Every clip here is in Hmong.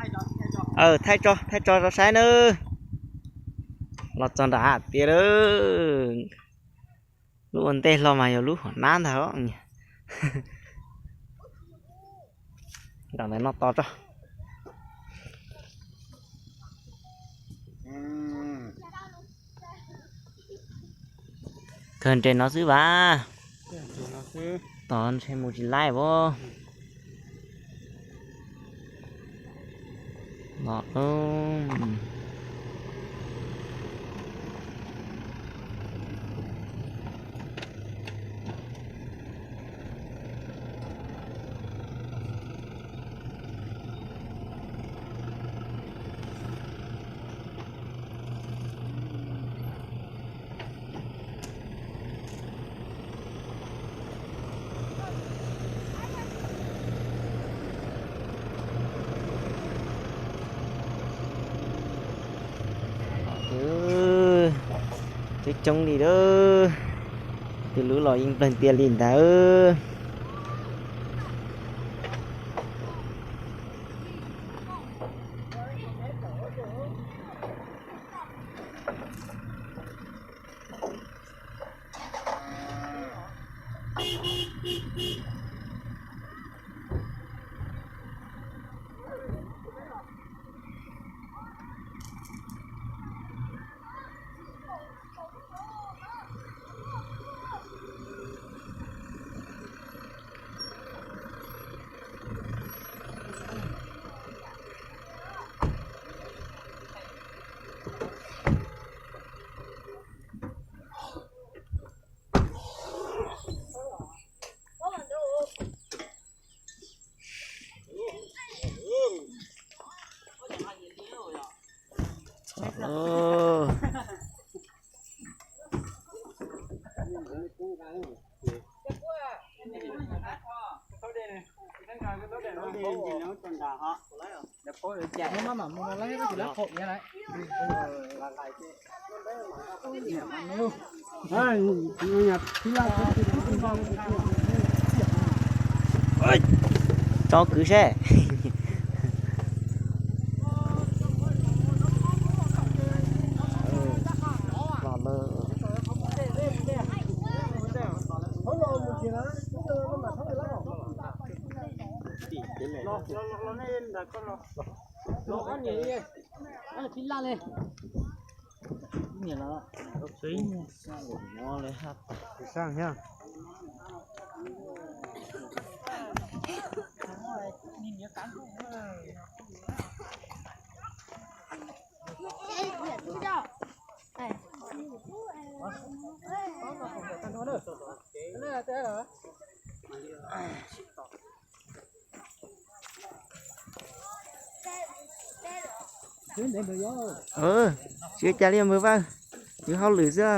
Thaij tso, thaij tso rau saib nawb. Los txog nram tiaj lawm. Lub ua ntej hlo mas yog lub hom nab ntag. Nram ntawd noj to tso. Kawg nres no xwb vas. Tos ntshe mus tsis laib as. Los lawm. Coob coob li lawm. Tus lub los yeej npleeg tiag li ntawd. Tso kwv seb. Tsis ua cas li npawg Vaj, yus hauj lwm xwb.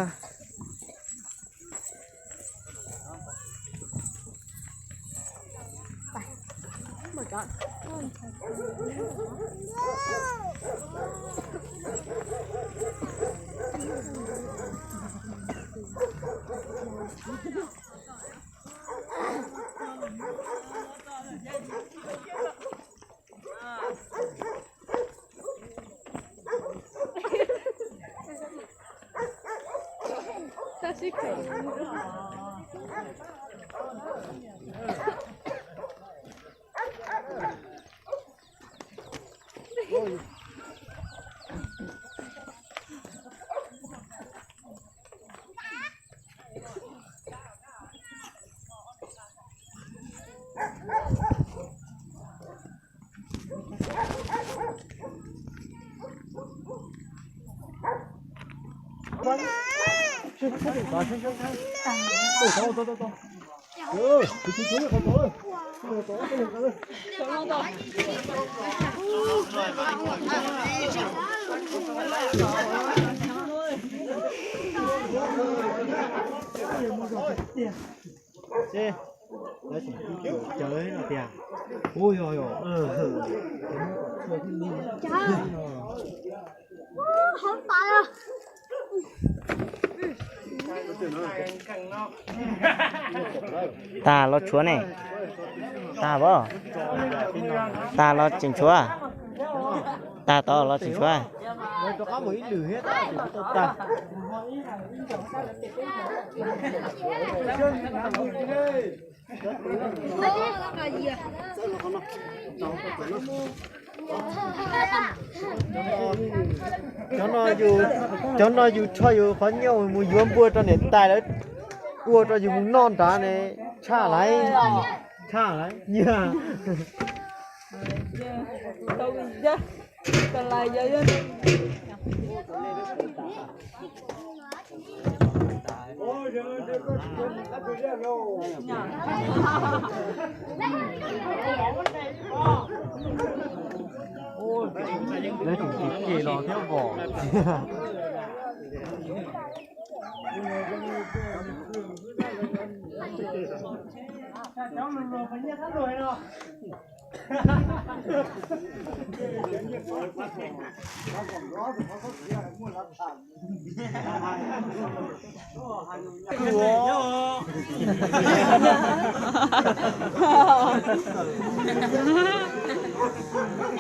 Tag los tshuav ne. Tag pom. Tag los tseem tshuav. Tag tod los tsis tshuav. Rov qab mus ib lwm thiab tau tag. Cov no yus rho yus qhov nyuj mus yuav npua rau niam tais lawv ua rau yus mus noj nrad ne, tshaj lawm, tshaj lawm nyiaj. Lawv tseem tsis cem los thiab vos.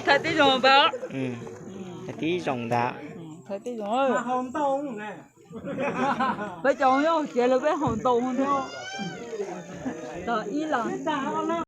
Thaij tib zoo npawg. Thaij tib zoo ntag. Thaij tib zoo. Peb cov nyob hauv tsev lawv peb haus ntoo thiab. Tag ib los.